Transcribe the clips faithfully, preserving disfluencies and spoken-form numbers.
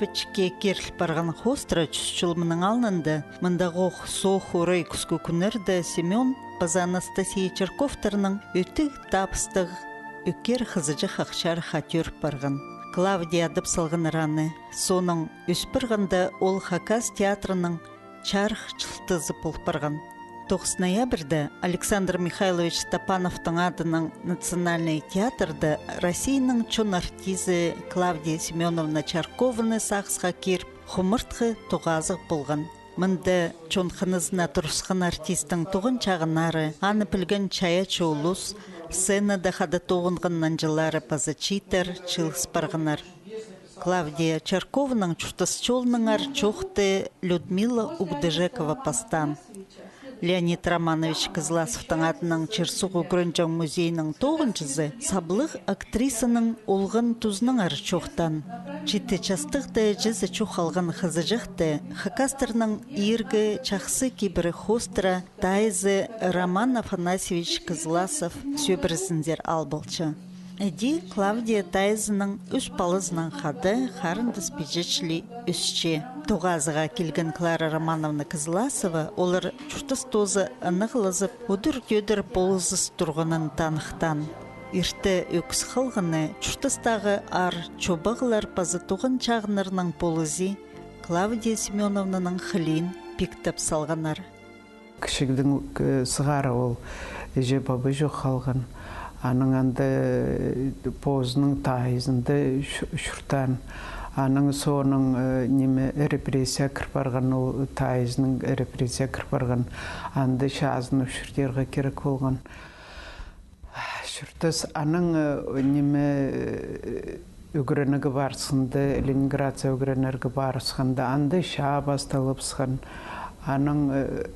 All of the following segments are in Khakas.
Пічікке киріл парған хоостыра чӱс чыл мының алнында, мындағох соох орай кӱскӱ кӱннерде Семён паза Анастасия Чарковтарның ӧтіг табыстығ ӧкер хызыҷах Ахчарах аттыр парған. Клавдия адап салғаннар аны. Соонаң ӧс парғанда ол Хакас театрының чарых чылтызы пол парған. Тоғыс ноябрьда Александр Михайлович Топановтың адынаң Национальный театрда Россияның чон артизі Клавдия Семёновна Чаркованы сағысха киріп, хумартхы тоғазығ полған. Мында чон хынызына турысхан артисттің туған чағыннары, аны пілген чайаачы улус, сценада хада тоғынған нанҷылары паза чииттер чыылыс парғаннар. Клавдия Чаркованың чуртас чолынаңар чоохты Людмила Угдыжекова пастаан. Леонид Романович Кызласовтың адынаң чир-суғ ӱгренҷең музейнің тоғынҷызы саблығ актрисаның олған тузынаңар чоохтаан. Читі частығда чізе чох алған хызыҷахты хакастарның ииргі чахсы кибірі хоостыра тайызы Роман Афанасьевич Кызласов сӧбірезінзер алыбалча. Іди Клавдия тайызынаң ӱс палазынаң хада харындас пиҷе чіли ӧсче. Тоғазыға килген Клара Романовна Кызласова олар чуртас тооза ынағлазып, удур-тӧдір полызыс турғанын таныхтаан. Ирте ӧкіс халғаны, чуртастағы аар чобағлар паза туған чағыннарның полызы Клавдия Семёновнаның хылиин пиктеп салғаннар. Кічігдең, э, сығара ол іҷе-паба чох халған. Анаң анда, э, позының тайызында чу-, чуртаан. Анаң соонаң, э, ниме, репрессия кір парған, ол тайызының репрессия кір парған. Анда чазынып чуртирға кирек полған. Чуртас анаң, э, ниме, э, ӱгренерге парысханда, Ленинградса ӱгренерге парысханда, анда чаа пасталыбысхан. Анаң, э,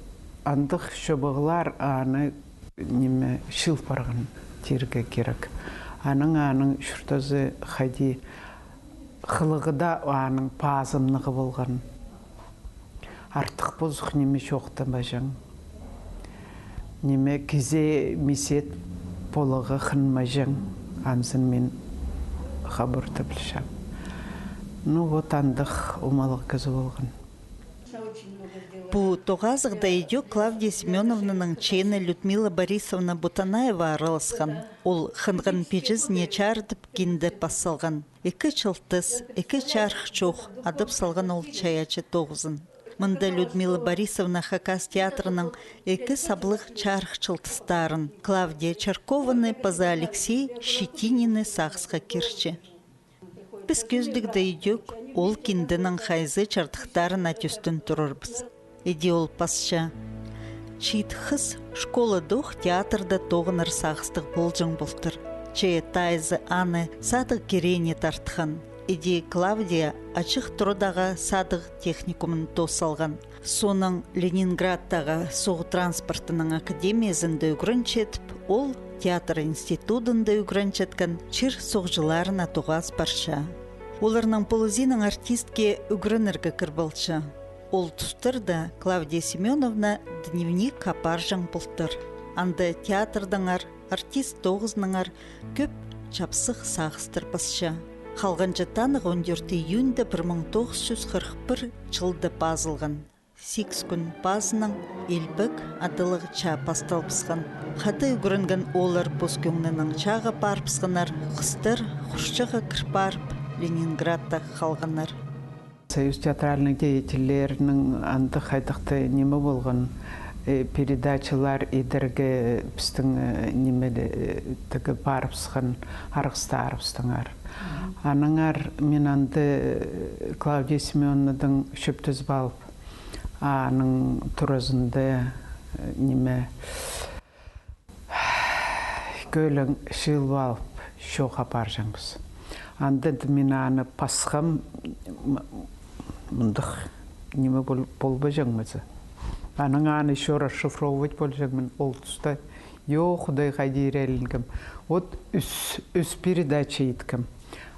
андағ чобағлар аны, ниме, чыыл парған тирге кирек. Анаң, аның чуртазы хайди хылығы даа аның пазымнығы полған. Артых позых ниме чоохтамаҷаң. Ниме кізее мисет поларға хынмаҷаң. Анзын мин хабарта пілчем. Ну вот, андағ омалығ кізі полған. Пу тоғазығда идӧк Клавдия Семёновнаның чеені Людмила Борисовна Бутанаева араласхан. Ол хынған пиҷезіне чарыдып кинде пас салған. Ікі чылтыс, ікі чарых чох адап салған ол чайаачы тоғызын. Мында Людмила Борисовна Хакас театрының ікі саблығ чарых чылтыстарын, Клавдия Чаркованы паза Алексей Щетининні сағысха кирче. Піс кӧзідігде идӧк ол кинденің хайзы чардыхтарына тӧстен турарбыс. Іди ол пасча: чиит хыс школадох театрда тоғынар сағыстығ полҷаң полтыр. Че тайызы аны садығ кирее тартхан. Іди Клавдия ачых турадағы садығ техникумын тоос салған. Соонаң Ленинградтағы суғ транспортының академиязында ӱгренчетіп, ол театр институдында ӱгренчеткен чир-суғҷыларына тоғас парча. Оларның полызинаң артистке ӱгренерге кір полча. Ол тустарда Клавдия Семёновна дневник апарҷаң полтыр. Анда театрдаңар, артист тоғызынаңар кӧп чапсых сағыстар пасча. Халғанҷы танығ он тӧрт июньда пір муң тоғыс чӱс хырых пір чылда пазылған. Сигіс кӱн пазынаң илбек адалығ чаа пасталыбысхан. Хада ӱгренген ооллар пос кӧңнінең чааға парыбысханнар, хыстар Хурчахха кір парып, Ленинградта халғаннар. Союз театральных деятеллерінің анда хайдағ-да ниме полған, э, передачалар идерге пістің, э, ниме, э, тігі парыбысхан арғыстарыбыстаңар. Аннаңар мин анда, э, Клавдия Семёновнадаң чӧптезіп алып, аның туразында, э, ниме, кӧлең чыылып алып, чоох апарҷаңмыс. Анда мин аны пасхам, м-, мындағ ниме пол-, полбаҷаң ма зе. Анаң аны ещё расшифровывать полҷаң мин ол туста. Йо, Худай, хайди иреленгем. Вот ӱс, ӱс передача иткем.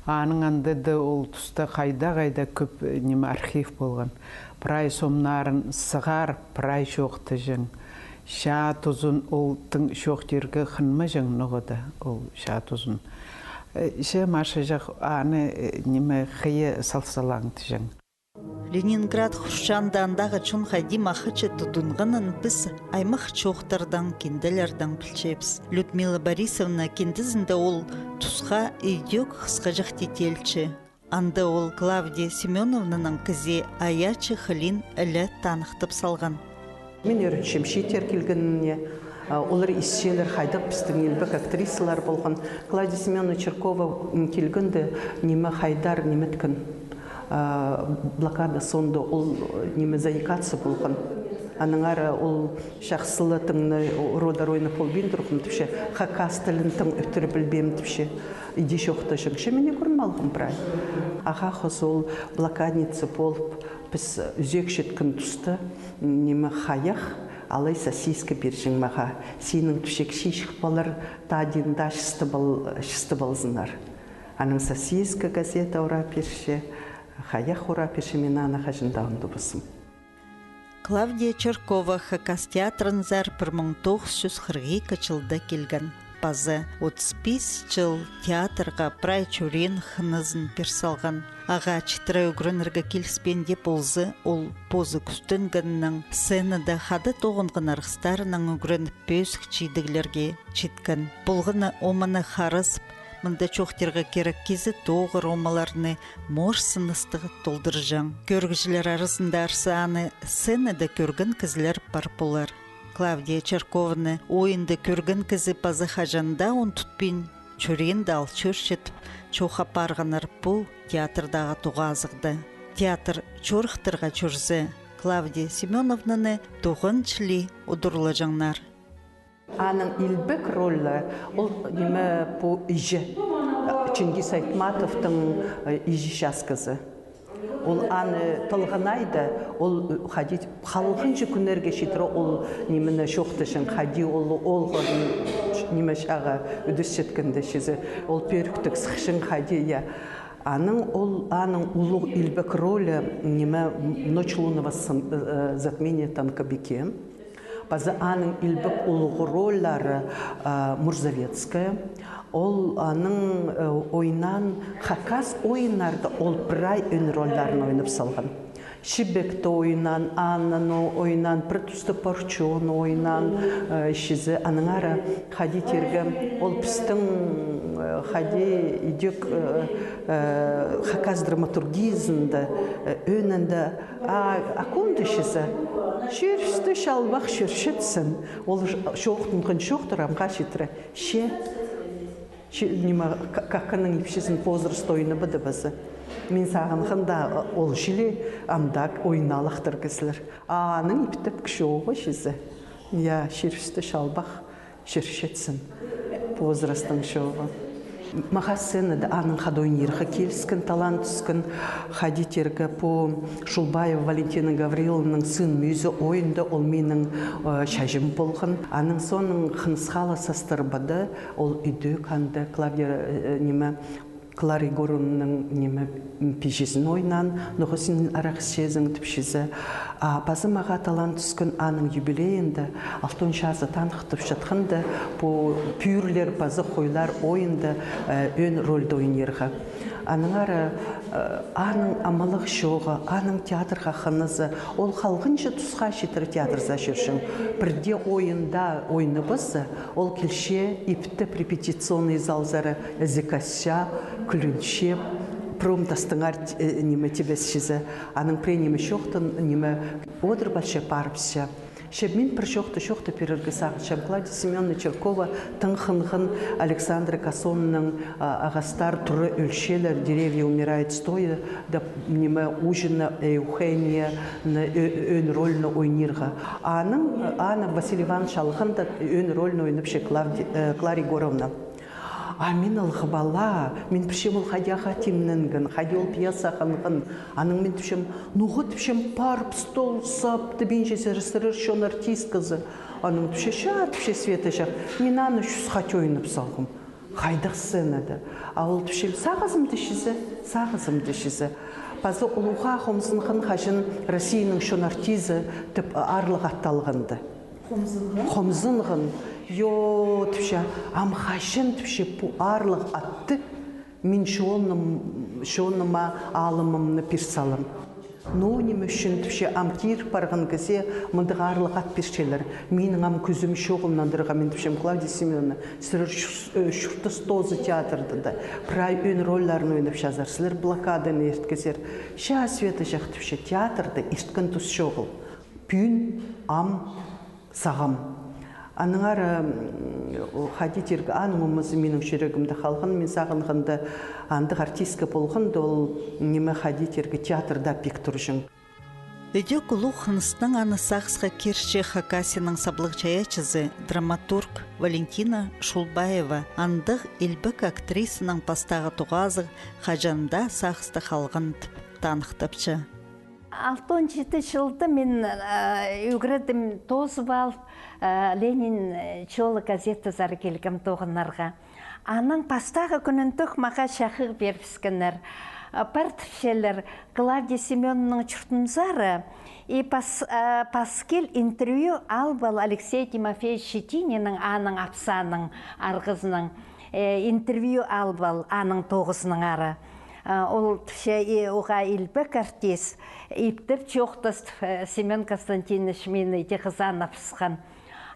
Аның анда даа ол туста хайда-хайда кӧп, э, ниме, архив полған. Прай сомнарын сығар, прай чоохтаҷаң. Чаа тузын ол тың чоохтирға хынмаҷаң ноға даа, ол чаа тузын. Че, Маша, чох, аны, э, ниме, хыйа салзалаң тіҷең. Ленинград хурчаанда андағы чон хайди махачы тудынғанын піс аймах чоохтардаң, кинделердең пілчебіс. Людмила Борисовна киндезінде ол тусха идӧк хысхаҷах титтелче. Анда ол Клавдия Семёновнаның кізее аяачы хылиин іле таныхтап салған. Мин ӧрінчем, чииттер килгеніне, а, олар исчелер, хайдағ пістің илбек актрисалар полған. Клавдия Семёновна Чиркова, м, килгенде, ниме, хайдар ниметкен, а, блокада соонда ол, ниме, заикаться полған. Аннаңар ол чахсы ла тың на, о, родар ойнап полбин турғам, тіпче, хакас тілін тың ӧтіре пілбеем, тіпче. Иди чоохтаҷаң. Че мин ӱгреніп алғам прай. Ағаа хоза ол блокадница полып, піс ӱзӧк читкен туста, ниме, хайах, алай сосиска пирҷең мағаа. Синің, тіпче, чиичек палалар тадинда чыстап ал-, чыстап алзыннар. Анаң сосиска, газета урап пирче, хайах урап пирче, мин аны хаҷан даа ундубаспын. Клавдия Чиркова хакас театрынзар пір муң тоғыс чӱс хырых ікі чылда килген. Паза отыс пис чыл театрға прай чӱреен хынызын пир салған. Ағаа читіре ӱгренерге киліспеен дее полза, ол позы кӱстенгеннең, сценада хада тоғынған арғыстарынаң ӱгреніп, пӧзік чидіглерге читкен. Полған на оманы харасып, мында чоохтирға кирек, кізі тоғыр омаларны морсыныстығ толдырҷаң. Кӧрігҷілер аразында арса аны сценада кӧрген кізілер пар полар. Клавдия Чиркованы ойында кӧрген кізі паза хаҷан даа ундутпин, чӱреенде ал чӧрчетіп, чоох апарғаннар пу театрдағы тоғазығда. Театр чорыхтарға чӧрзе, Клавдия Семёновнаны тоғынҷы ли удурлаҷаңнар. Аның илбек ролі, ол, ниме, пу іҷе, Чингис Айтматовтың, э, іҷе-часхызы. Ол аны талғанайда, ол, э, хайди, халғанҷы кӱннерге читіре ол нимені чоохтаҷаң, хайди ол оолғын, ниме, чааға ӱдесчеткенде чізе, ол пӧріктіг сыхчаң хайди, я. Аның ол, аның улуғ илбек ролі, ниме, «Ночь лунного см-, э, затмения» Танкабике. Паза аның илбек улуғ рольлары, а, Мурзовецкая. Ол аның, э, ойнаан хакас ойыннарда ол прай ӧӧн рольларын ойнап салған. Чібекті ойнаан, Аннаны ойнаан, пір туста Порчоны ойнаан, э, чізе. Аннаңар, хайди тирге, ол пістің, э, хайди идӧк, э, э, хакас драматургиязында, э, ӧӧнінде А, а кӧнде чізе, чир ӱстӱ чалбах чӧрчетсін. Ол ч-, чоохтанған чоохтар амға читіре. Че, че, ниме, ка-, каканың ипчізін возраст ойнабады паза. Мин сағынғанда, ол чіли андағ ойналахтар кізілер. А аның иптеп чоғы чізе. Я, чир ӱстӱ чалбах чӧрчетсін. Возрастың чоғы. Мағаа сценада аның хада ойнирға киліскен, талаан тӱскен, хайди тирге, пу Шулбаева Валентина Гавриловнаның «Сын мӱӱзі» ойында ол минің, э, чачым полған. Аның соонаң хынысхалы састырбады, ол идӧк анда Клавдия, э, ниме, Клара Егоровнаның, ниме, м, пиҷезін ойнаан, «Ноға син арах ісчезің» тіп чізе. А паза мағаа талаан тӱскен аның юбилейінде, алтон чазы таныхтапчатханда, пу «Пӱӱрлер паза хойлар» ойында, э, ӧӧн рольда ойнирға. Аннаңар, э, аның амалығ чоғы, аның театрға хынызы, ол халғанҷы тусха читіре театрзар чӧрҷең. Пірдее ойында ойнабаза, ол килче иптеп репетиционный залзар, ізі касча, кӱлӱнче, пром тастаңар, э, ниме, тибес чізе. Аның пірее ниме чоохтан, ниме, одырбалча, парыбысча. Че мин пір чоохты чоохтап пирерге сағынчам. Клавдия Семёновна Чиркова тың хынған Александра Кассонаның, а, «Ағастар тура ӧлчелер», «Деревья умирают стоя», да, ниме, «Ужина Эухенияны» ӧ-, ӧӧн рольны ойнирға. Аның, аны Василий Иванович алғанда, ӧӧн рольны ойнапча Клавди-, э, Клара Егоровна. А мин ылғап ала, мин пілчем ол хайди ағаа тимненген, хайди ол пьеса хынған. Анаң мин тіпчем, ноға, тіпчем, парып стол сап, тібінҷе сірер, сірер чон артистказы. Анаң тіпче, ча, тіпче, Света, чох, мин аны чӱс хати ойнап салғам. Хайдағ сценада. А ол тіпче, сағызымда чізе, сағызымда чізе. Паза ол уғаа хомзынған, хаҷан Россияның чон артизі тіп аарлығ ат алғанда. Хомзынған? Хомзынған. Йо, тіпче, ам хаҷан, тіпче, пу аарлығ атты Мин чонным, чоныма алымымны пир салам. Ну, ниме ӱчӱн тіпче, ам киріп парған кізее мындағ аарлығ ат пирчелер. Минің ам кӱзім чоғыл нандырарға, мин тіпчем, Клавдия Семёновна, сірер чуртас тооза театрда даа прай ӧӧн рольларын ойнапчазар, сірер блокаданы ирткезер. Чаа, Светочах, тіпче, театрда ирткен тус чоғыл. Пӱӱн ам сағам. Аннаңар, м, хайди тирге, аның омазы минің чӱрегімде халған, мин сағынғанда, андағ артистка полғанда, ол, ниме, хайди тирге, театрда пик турҷаң. Ідӧк улуғ хыныстаң аны сағысха кирче Хакасияның саблығ чайаачызы, драматург Валентина Шулбаева. Андағ илбек актрисаның пастағы тоғазығ хаҷан даа сағыста халған тіп таныхтапча. Алтон читі чылда мин, э, ӱгредім тоозып алып, э, «Ленин чолы» газетазар килгем тоғынарға. Аның пастағы кӱніндӧк мағаа чахығ пирібіскеннер. Э, пар тіпчелер Клавдия Семёновнаның чуртынзар, и пас, э, пас кил, интервью алып ал Алексей Тимофеевич Щетининнің, аның апсааның арғызының, э, интервью алып ал аның тоғызынаңар. А, ол тіпче, и, уғаа илбек артист, иптеп чоохтас тіп, э, Семён Константинович мині иди хызаанабысхан.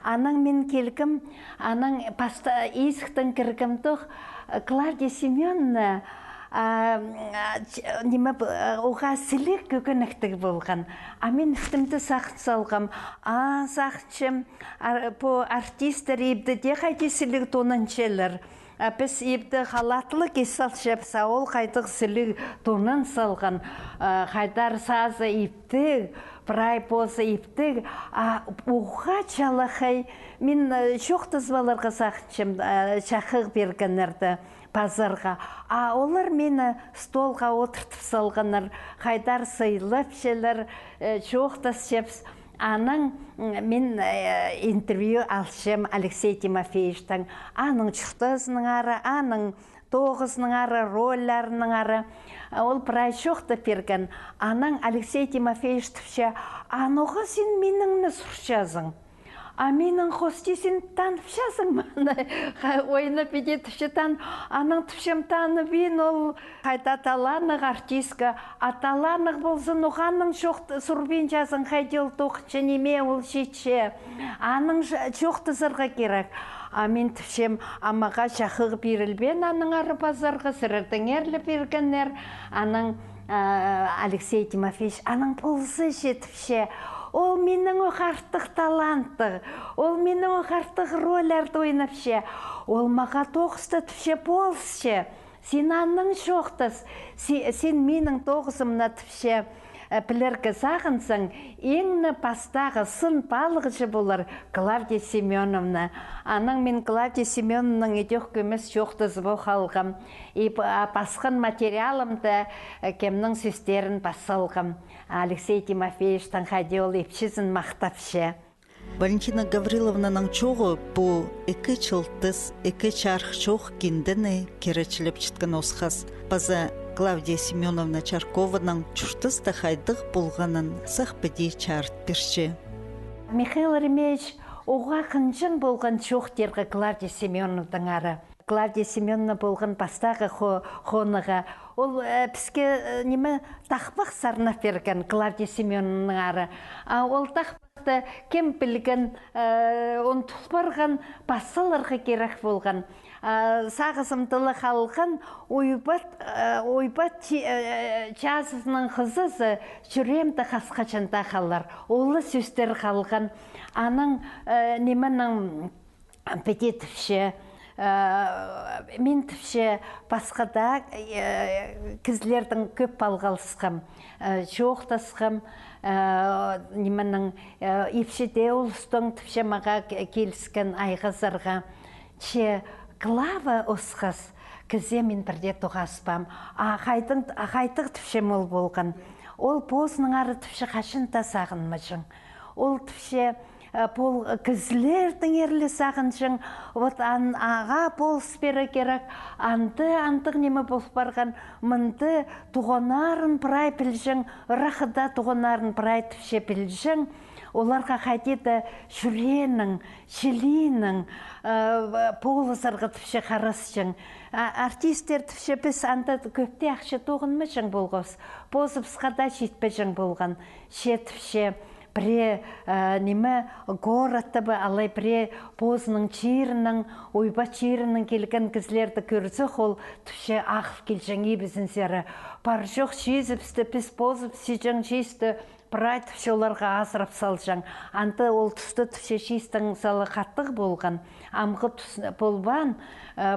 Анаң мин килгем, анаң паста, изіктең кіргемдех, э, Клавдия Семёновна, а, м, а, ч-, ниме, б-, э, уғаа сіліг кӧгенектіг полған. А мин істімде сағын салғам, а, сағынчам, ар-, пу артисттер ибде дее хайди сіліг тонанчалар. А піс ибде халатлығ кис салчабыс, а ол хайдағ сіліг тонан салған, а, хайдар сазы иптіг, прай позы иптіг, а уғаа чалахай. Мин, э, чоохтазып аларға сағынчам, э, чахығ пиргеннерні пазарға. А олар мині столға одыртып салғаннар, хайдар сыйлапчалар, э, чоохтасчабыс. Анаң, м, мин, э, интервью алчам Алексей Тимофеевичтең, аның чуртазынаңар, аның тоғызынаңар, рольларынаңар. Ол прай чоохтап пирген. Анаң Алексей Тимофеевич тіпче: «А ноға син минеңні сурчазың? А минің хости син таныбысчазың ма?» Ойнап иди тіпче, тан-, анаң тіпчем: «Таныбин, ол хайда таланнығ артистка, а таланнығ ползын, ноға анаң чоохт-, сурбинчазың, хайди ол тоғынча, ниме ол читче. Анаң ч-, чоохтазарға кирек». А мин тіпчем: «А мағаа чахығ пирілбеен аннаңар пазарға, сірердеңер ле пиргеннер». Анаң, а, Алексей Тимофеевич: «Анаң полза че, — тіпче, — ол минең ох артых таланттығ, ол минең ох артых рольларда ойнапча, ол мағаа тоғыста, — тіпче, — полысча. Син анаң чоохтас, си-, син минің тоғызымны, — тіпче, — э, пілерге сағынсаң, иң не пастағы сын палығҷы полар Клавдия Семёновна». Анаң мин Клавдия Семёновнанаң ідӧк кӧмес чоохтазып ох алғам. И п-, а, пасхан материалымда, э, кемнің сӧстерін пас салғам. Алексей Тимофеевичтең хайди ол ипчізін махтапча. Валентина Гавриловнаның чооғы пу ікі чылтыс, ікі чарых чоох киндені киречілеп читкен осхас. Паза Клавдия Семёновна Чаркованың чуртаста хайдағ полғанын сах піди чарыт пирче. Михаил Еремеевич уғаа хынҷаң полған чоохтирға Клавдия Семёновнаңар. Клавдия Семёновна полған пастағы хо-, хонығы. Ол, э, піске, э, ниме, тахпах сарнап пирген Клавдия Семёновнаңар. А ол тахпахты кем пілген, э, он тол парған, пас саларға кирек полған. А, сағызымда ла халған, Уйбат, э, Уйбат чи-, э, чазызының хызызы чӱреемде хасхаҷан даа халар. Ол ла сӧстер халған. Анаң, э, нименің, піди тіпче, э, мин тіпче, пасха даа, э, кізілердең кӧп палғалысхам, э, чоохтасхам, э, нименің, э, ипчі дее улустаң тіпче мағаа ке-, киліскен айғазарға. Че Клава осхас кізее мин пірдее тоғаспаам. А хайдағ, а хайдағ тіпчем ол полған. Ол позынаңар тіпче хаҷан даа сағынмаҷаң. Ол тіпче, Пол кізілердеңер ле сағынҷаң, вот ан ағаа полыс пирер кирек, анда андағ ниме пол парған, мында туғаннарын прай пілҷең, ырахта туғаннарын прай тіпче пілҷең, оларға хайди-да чӱреенең, чилиинең полызарға тіпче харасчаң. Артисттер тіпче, піс анда кӧп тее ахча тоғынмаҷаң полғабыс, позыбысха даа читпеҷең полған, че тіпче, пірее ниме, городта ба алай пірее позының чирінең, ойба чирінең килген кізілерді кӧрзек, ол тіпче ағыл килҷең ибізінзер. Пар-чох чиизібісті піс позыбыс чиҷең чиисті прай тіпче оларға азырап салҷаң. Анда ол туста тіпче чиистің сала хатығ полған, амғы тус полбаан,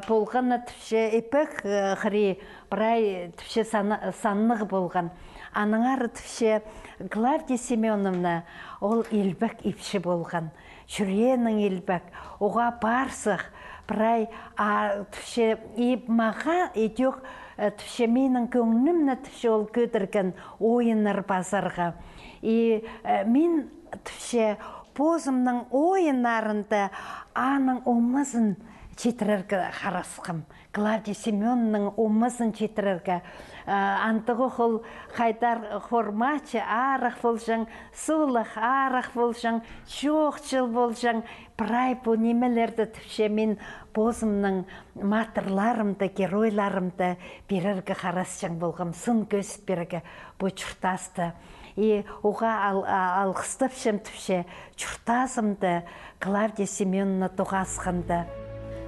полғаны тіпче ипек хыри прай тіпче саннығ полған. Аннаңар тіпче Клавдия Семёновна ол илбек ипчі полған, чӱреенең илбек, оғаа парсых прай, а тіпче, и мағаа идӧк тіпче, минің кӧңнімні тіпче ол кӧдірген ойыннар пазарға. И мин тіпче, позымның ойыннарында аның омазын читірерге харасхам. Клавдия Семёновнаның омазын читірерге. Андағох ол хайдар хормачы аарах полҷаң, суулах аарах полҷаң, чоохчыл полҷаң. Прай пу нимелерді тіпче мин позымның матырларымды, геройларымды пирерге харасчаң полғам, сын кӧзіт пирерге пу чуртасты. И оғаа ал-, а-, алғыстапчам тіпче чуртазымды Клавдия Семёновна тоғасханда.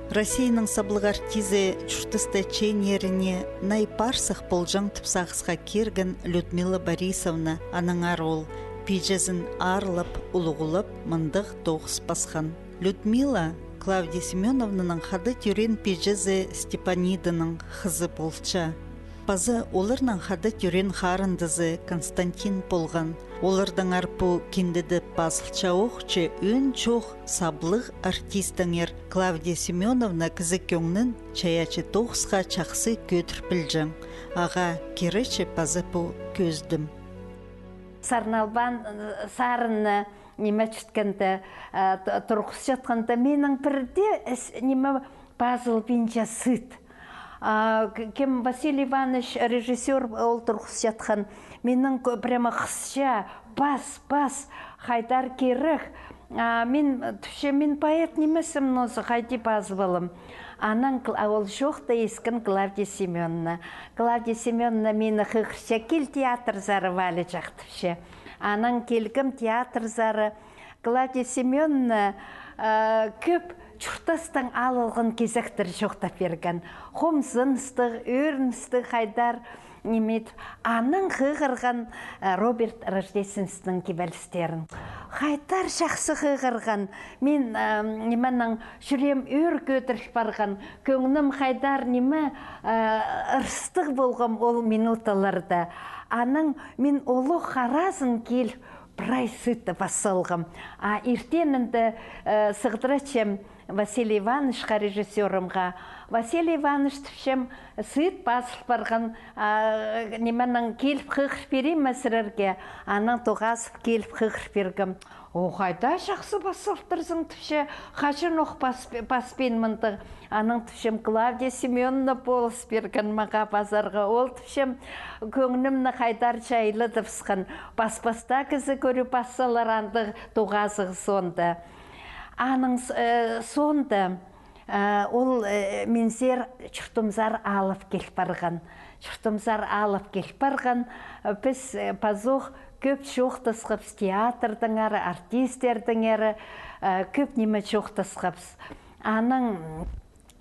Россияның саблығ артизі чуртаста чейіннеріне най парсых полҷаң тіп сағысха кирген Людмила Борисовна, аннаңар ол пиҷезін аарлап, улуғлап, мындағ тоғыс пасхан. Людмила Клавдия Семёновнаның хада тӧреен пиҷезі Степаниданың хызы полча. Паза оларның хада тӧреен харындазы Константин полған. Олардаңар пу киндеде пазылча ох, че ӧӧн чоох саблығ артистеңер Клавдия Семёновна кізі кӧңнін чайаачы тоғысха чахсы кӧдір пілҷең. Ағаа кирече паза пу кӧзідім. Сарналбаан, э, сарынны ниме чіткенде, э, т-, турғысчатханда, минің пірдее ниме пазылбинча сыыт. А, к-, кем, Василий Иванович, режиссёр, ол турғысчатхан. Минің кӧ-, прямо хысча, пас, пас, хайдар кирек. А, мин, тіпче, мин поэт нимеспін, нооза хайди пазып алам. Анаң кл-, а ол чоохта искен Клавдия Семёновна. Клавдия Семёновна мині хығырча, кил театрзар, Валичах, тіпче. Анаң килгем театрзар, Клавдия Семёновна, э, кӧп чуртастаң алылған кизектер чоохтап пирген. Хомзыныстығ, ӧріністіг хайдар ниме. Анаң хығырған, э, Роберт Рождественскийдің кибелістерін. Хайдар чахсы хығырған. Мин, э, нименең чӱреем ӧӧр кӧдіріл парған, кӧңнім хайдар ниме, э, ырыстығ полғам ол минуталарда. Анаң мин улуғ харазын кил прай сыыт пас салғам. А иртенінде, э, сығдырчам Василий Ивановичха, режиссёрымға. Василий Иванович, тіпчем, сыыт пазыл парған, а, нименең киліп хығыр пирим ме сірерге? Анаң тоғазып киліп хығыр пиргем. О, хайда чахсы пас салтырзың, тіпче, хаҷанох пас-, паспин мындағ. Анаң тіпчем, Клавдия Семёновна полыс пирген мағаа пазарға. Ол, тіпчем, кӧңнімні хайдар чайладыбысхан. Пас-пастаа кізі кӧріп пас салар андағ тоғазығ соонда. Аның с-, э, соонда, э, ол, э, минзер чуртымзар алып кил парған. Чуртымзар алып кил парған. Піс, э, пазох кӧп чоохтасхабыс театрдаңар, артисттердеңер, э, кӧп ниме чоохтасхабыс. Анаң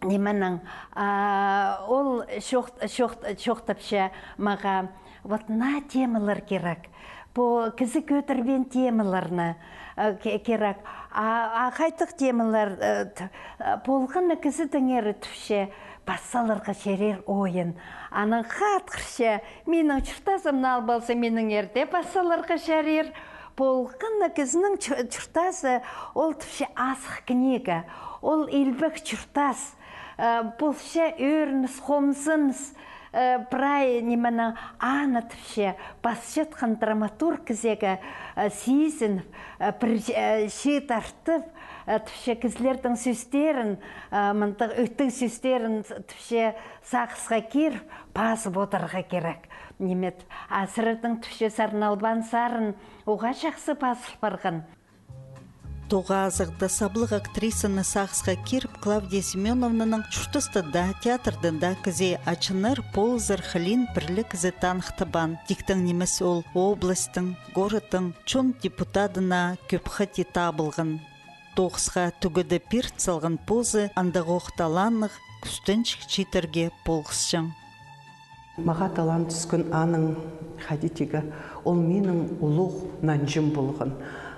нименең, а, ол чоох-, чоох-, чоохтапча мағаа, вот наа темалар кирек. Пу кізі кӧдірбеен темаларны, э, ке-, кирек. А, а хайдағ темалар, э, т-, э, полған на кізідеңер, тіпче, пас саларға чарир ойын. Анаң хатхырча, минің чуртазымны алып алза, миніңер дее пас саларға чарир. Полған на кізінің чу-, чуртазы, ол, тіпче, азых книга, ол илбек чуртас, э, полча ӧрініс, хомзыныс, Э, прай нименің аны тіпче, пасчатхан драматург кізее, э, сизін, э, пір, э, чиит артып, э, тіпче, кізілердің сӧстерін, э, мындағ ӧтік сӧстерін тіпче, сағысха киріп, пазып одырарға кирек. Ниме, а сірернің тіпче сарналбаан сарын уғаа чахсы пазыл парған. Тоғазығда саблығ актрисаны сағысха киріп, Клавдия Семёновнаның чуртаста даа, театрда даа кізее ачынар полызар хылиин пір ле кізі таныхтабаан. Тиктең нимес, ол областьтың, городтың чон депутадына кӧп хати табылған. Тоғысха тӱгеде пирт салған позы андағох таланнығ кӱстенҷік чииттерге полғасчаң. Мағаа талант тӱскен аның, хайди тирге, ол минің улуғ нанҷым полған.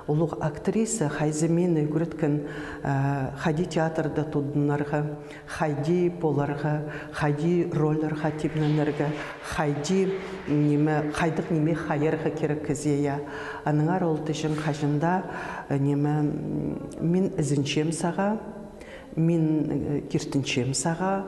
Улуғ актриса, хайзы мині ӱгреткен, э, хайди театрда тудынарға, хайди поларға, хайди рольларға тимненерге, хайди, ниме, хайдағ ниме хайарға кирек кізее, я. Аннаңар ол тіҷең хаҷан даа, э, ниме, м, мин ізенчем сағаа, мин, э, киртінчем сағаа,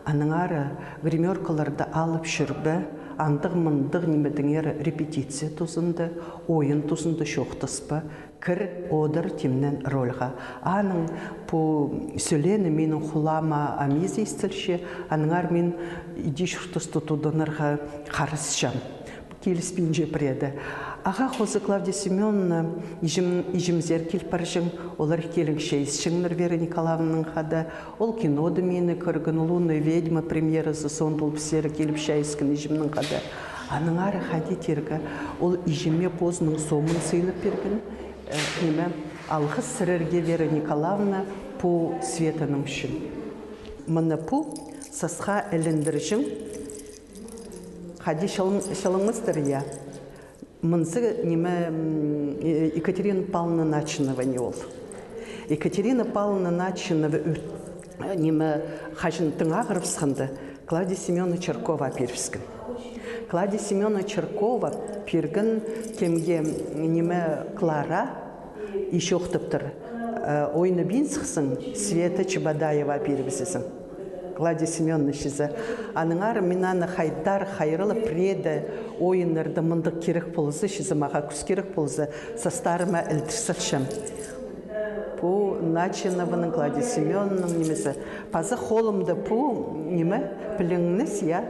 аннаңар гримёркаларны алып чӧрбе, андағ-мындағ нимедеңер репетиция тузында, ойын тузында чоохтаспа, кір, одыр, тимнен рольға. Аның пу сӧлеені минің хулаама ам ис истілче, аннаңар мин иди чуртаста тудынарға харасчам. Киліспинче пірееде. Ағаа хоза Клавдия Семёновна, иҷем, иҷемзер кил парҷаң, олар ікӧлең чайысчаңнар Вера Николаевнанаң хада. Ол кинода мині кӧрген, «Лунная ведьма» премьеразы соонда ол піссер киліп чайысхан иҷемнең хада. Аннаңар хайди тирге, ол иҷеме позының сомын сыйлап пирген, э, ниме, алғыс сірерге, Вера Николаевна, пу Светаның ӱчӱн. Мына пу сасха іліндірҷең. Хайди чалаң-, чалаңмастар, я. Мынзы ниме, м, э, Екатерина Павловна Начинова ни ол. Екатерина Павловна Начинова ӱр-, э, ниме, хаҷан тың ағырыбысханда, Клавдия Семёновна Чиркова пирібіскен. Клавдия Семёновна Чиркова пирген кемге, м, ниме, Клара, и чоохтаптыр. Э, ойнабин сыхсаң, Света Чебодаева пирібізезің. Клавдия Семёновна чізе. Аннаңар мин аны хайдар хайраллап, пірееде ойыннарда мындағ кирек полза, чізе, мағаа кӱс кирек полза, састарыма ілдір салчам. Пу Начинованың, Клавдия Семёновнаның нимезі. Паза холымда пу ниме, піліңнес, я,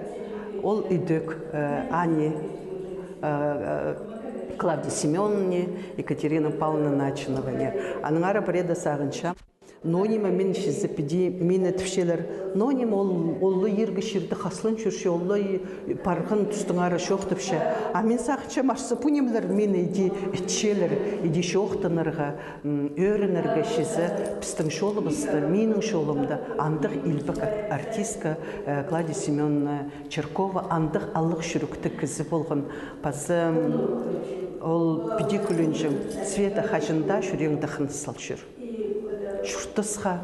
ол ідӧк, э, ани, э, э, Клавдия Семёновнаңа, Екатерина Павловна Начинованаңа. Аннаңар пірееде сағынчам. Но ниме, мин чізе, піди, мині тіпчелер. Но ниме, ол, ол ла иргі чирде хаслан чӧрче, ол ла и-, парған тустаңар чоохтапча. А мин сағынчам, ачызы, пу нимелер мині иди итчелер, иди чоохтанарға, м, ӧрінерге, чізе, пістің чолыбыста, минің чолымда андағ илбек ар-, артистка, э, Клавдия Семёновна Чиркова андағ алығ чӱректіг кізі полған. Паза, м, ол піди кӱлінҷең: Света, хаҷан даа чӱрееңде хыныс сал чӧр. Чуртасха,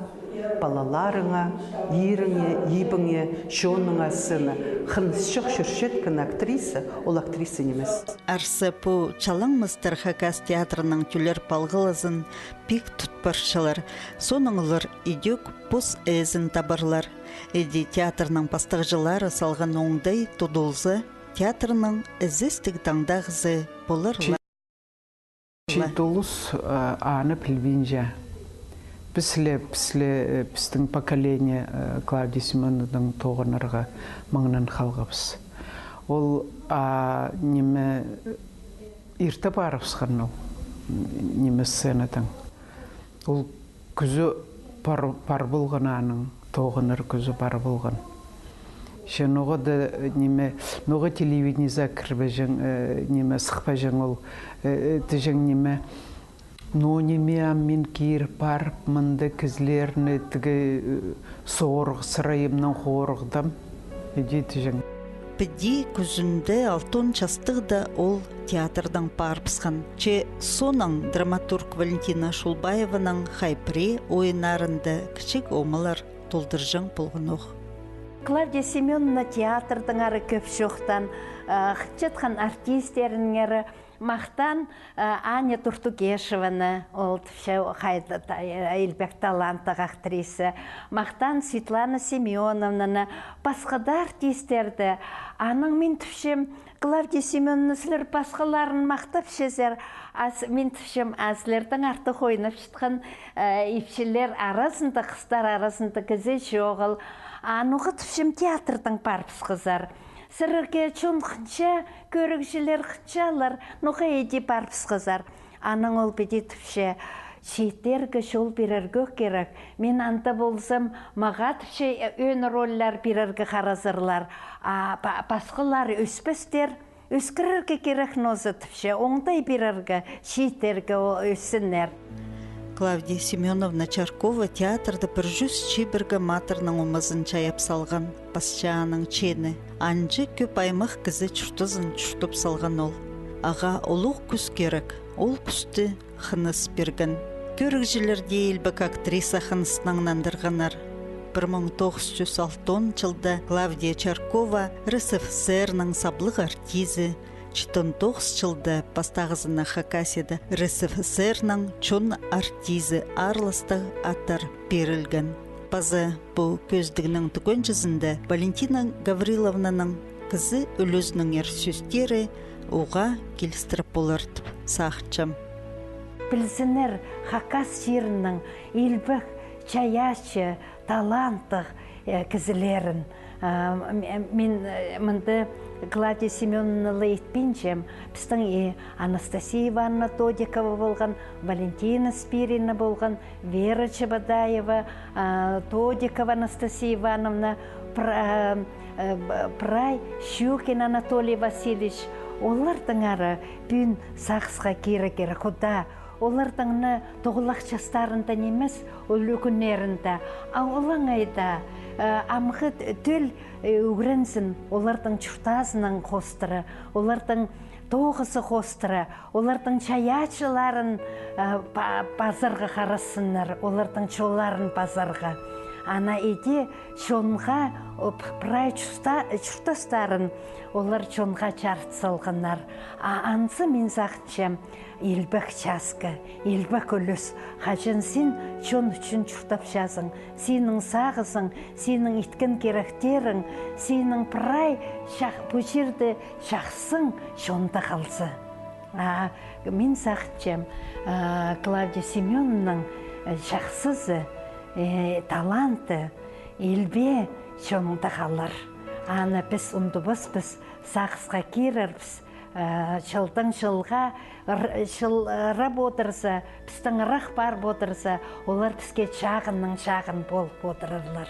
палаларыңа, иріңе, ибіңе, чоныңа сыны. Хынысчах чӧрчеткен актриса, ол актриса нимес. Арса, пу чалаңмастар хакас театрының тӧлер палғалызын пик тут парчалар. Соонаң олар ідӧк пос ээзін табарлар. Іди театрның пастағҷылары салған оңдай тудулза, театрның ізестіг таңдағызы полар ла. Чиит улус, э, аны пілбинче. Піс ле, піс ле, э, пістің поколение, э, Клавдия Семёновнадаң тоғынарға маңнан халғабыс. Ол, а, ниме, ирте парыбысхан ол, ниме, сценадаң. Ол кӱзі пар, пар полған аның, тоғынар кӱзі пар полған. Че ноға даа, э, ниме, ноға телевидениезер кірбеҷең, э, ниме, сыхпаҷаң ол, э, э, тіҷең ниме. Но ниме, ам мин кир парып, мында кізілерні тігі, э, сорығ сырайымнаң хорығдым. Іди тіҷең. Піди кӱзінде алтон частығда ол театрдаң парыбысхан. Че соонаң драматург Валентина Шулбаеваның хай пірее ойыннарында кічіг омалар толдырҷаң полғанох. Клавдия Семёновна театрдаңар кӧп чоохтаан, э, хынчатхан артистернеңер. Махтаан, э, Аня Туртугешеваны, ол тіпче хайда-да, э, илбек таланттығ актриса. Махтаан Светлана Семёновнаны, пасха даа артистерні. Анаң мин тіпчем, Клавдия Семёновна, сірер пасхаларын махтапчазар, а с-, мин тіпчем, а сірердең артых ойнапчатхан, э, ипчілер аразында, хыстар аразында кізі чоғыл. А ноға, тіпчем, театрдаң парыбысхазар. Сірерге чон хынча, кӧрігҷілер хынчалар, ноға иди парыбысхазар. Анаң ол піди тіпче: чииттерге чол пирерге кирек. Мин анда ползам, мағаа, тіпче, ӧӧн рольлар пирерге харазарлар. А па-, пасхалар ӧспестер, ӧскірерге кирек нооза, тіпче, оңдай пирерге, чииттерге о-, ӧссіннер. Клавдия Семёновна Чаркова театрда пір чӱс чибіргі матырның омазын чайап салған. Пасча аның чеені. Анҷа кӧп аймах кізі чуртазын чуртап салған ол. Ағаа улуғ кӱс кирек, ол кӱсті хыныс пирген. Кӧрігҷілерні илбек актриса хыныснаң нандырғаннар. Пір муң тоғыс чӱс алтон чылда Клавдия Чаркова РСФСР-ның саблығ артизі, читон тоғыс чылда пастағызына Хакасияда РСФСР-ның чон артизі аарластығ аттар пирілген. Паза пу кӧзідігнің тӱгенҷізінде Валентина Гавриловнаның кізі ӱлӱзінеңер сӧстері уғаа килістіре полар тіп сағынчам. Пілзіннер, Хакас чирінің илбек чайаачы, таланттығ, э, кізілерін. А, м-, м-, мин, э, мында Клавдия Семёновнаны ла итпинчем. Пістің и Анастасия Ивановна Тодикова полған, Валентина Спирина полған, Вера Чебодаева, а, Тодикова Анастасия Ивановна, пра-, а, э, б-, прай Щукин Анатолий Васильевич, олардаңар пӱӱн сағысха кирер кирек, худа. Олардың на тоғылах частарында нимес, ол ӱгӱннерінде. А олаңай даа, э, амғы т-, тӧл, э, ӱгрензін олардың чуртазынаң хоостыра, олардың тоғызы хоостыра, олардың чайаачыларын, э, па-, пазарға харасчаңнар, олардың чолларын пазарға. Ана иди чонға, о, п-, прай чурта-, чуртастарын олар чонға чарыт салғаннар. А анзы, мин сағынчам, илбек часхы, илбек ӱлӱс. Хаҷан син чон ӱчӱн чуртапчазың, синің сағызың, синің иткен киректерің, синің прай чах-, пу чирде чахсың чонда халза. А мин сағынчам, а, Клавдия Семёновнаның, э, чахсызы, э, таланты илбек чонда халар. Аны піс ундубаспыс, сағысха кирербіс, э, чылдаң чылға р-, чыл, э, ырап одырза, пістең ырах парып одырза, олар піске чағынның чағын полып одырарлар.